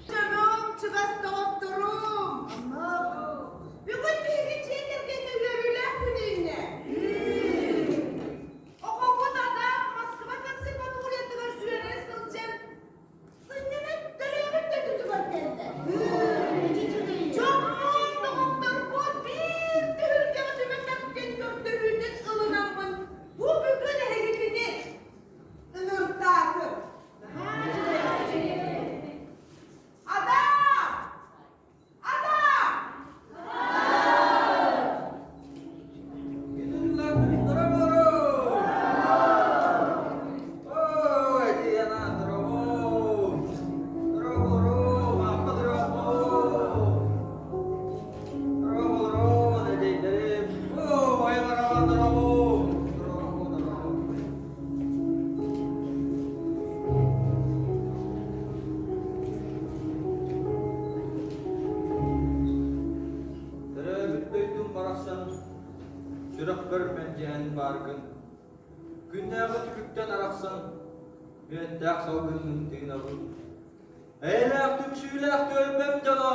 Дьонум, чугас доҕотторум! Бүгүн биһиги дьиэ кэргэҥҥэ үөрүүлээх күн үүннэ. Оҕобут Адам Москва консерваториятыгар үөрэнэ сылдьан сынньанан төрөөбүт дойдутугар кэллэ. Дьоммут, доҕотторбут биир түһүлгэҕэ түмэтэхтэн көрдөһүүтүн ылынаммын бу бүгүн эһигитини ыҥыртаатым. Адам! Адам! Төрөөбүт дойдум барахсан сүрэхпэр мэлдьэһэн бааргын, күннээҕи түбүктэн арахсан, мүөттээх салгыннын тыынабын. Эйэлээх түмсүүлээх түөлбэм дьоно!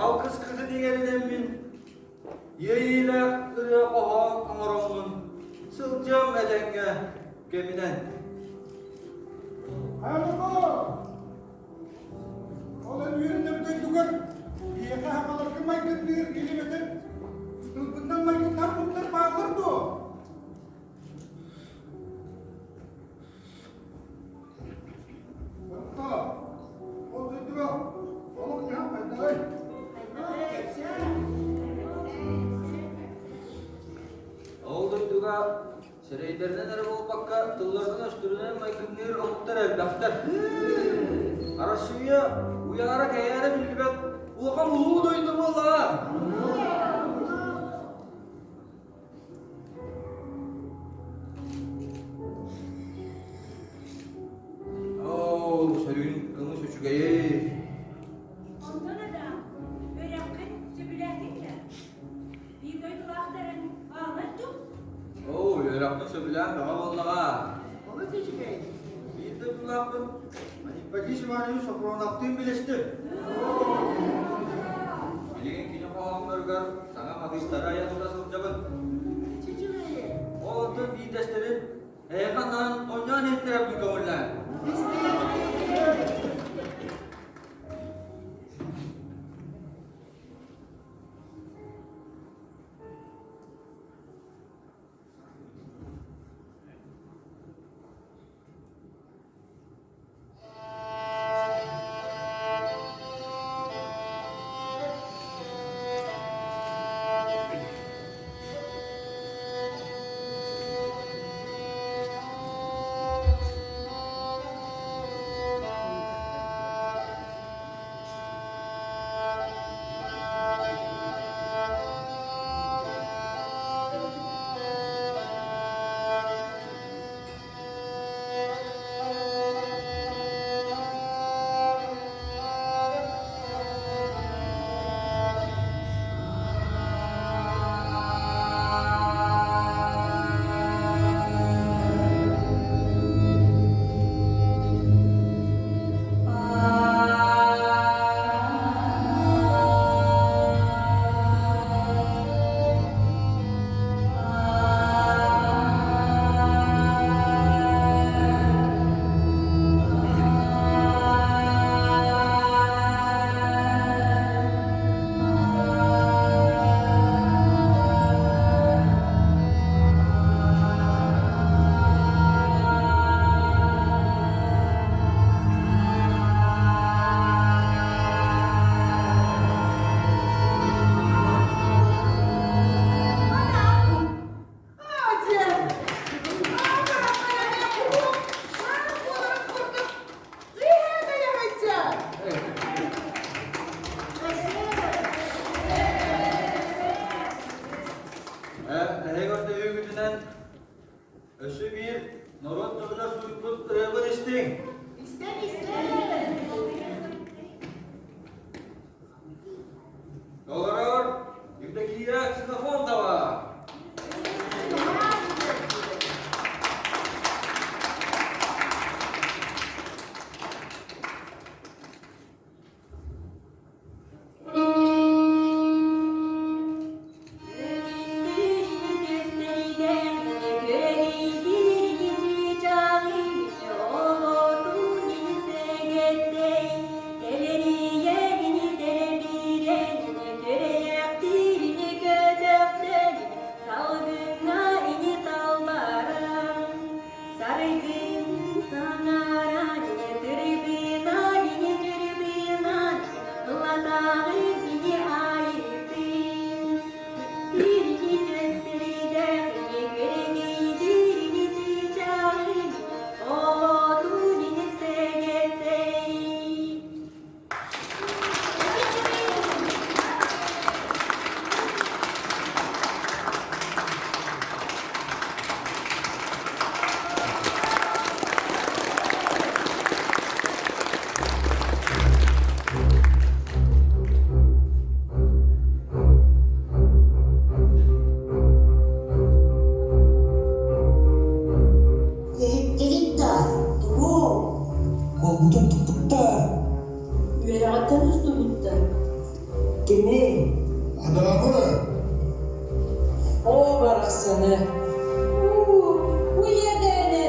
Алгыскытын иҥэринэммин, иэйиилээх ырыа-хоһоон оҥороммун, сылдьыам этэҥҥэ кэминэн. Хаалыко! Ол эн үөрэнэр дойдугар биһиэхэ сахаларга майгынныыр килиимэтин тылбытынан майгыннар куттар бааллар дуо? Ол дойдуга сирэйдэринэн эрэ буолбакка, тылларынан-өстөрүнэн майгынныыр омуктар элбэхтэр. Арассыыйа уйаара-кэйээрэ биллибэт улахан улуу дойду буоллаҕа. Оо, сөрүүн кымыс үчүгэйэй. Онтон да үөрэххин сөбүлээтиҥ да? Биир дойдулаахтарын бааллар дуу? Оо, үөрэхпин сөбүлээн бөҕө буоллаҕа. Олус үчүгэй. Биир дойдулаахпын Аниппадис Иванович Софроновтыын билистим. Билигин кини хоһоонноругар саҥа матыыстары айан тута сылдьабын. Ол онтон биирдэстэрин эйиэхэ анаан оонньоон иһиттэрэбин көҥүллээн. Адамы! Оо барахсаны! Уу, бу иэдээни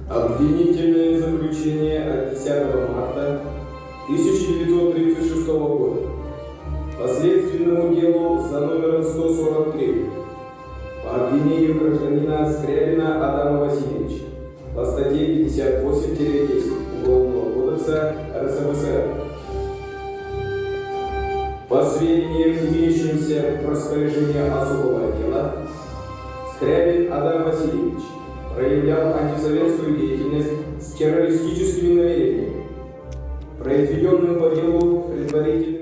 Обвинительное заключение от 10 марта 1936 года по следственному делу за номером 143 по обвинению гражданина Скрябина Адама Васильевича по статье 58-10 Уголовного кодекса РСФСР. По сведениям, имеющимся в распоряжении особого отдела, Скрябин Адам Васильевич проявлял антисоветскую деятельность с террористическими намерениями, произведенным по делу предварительным.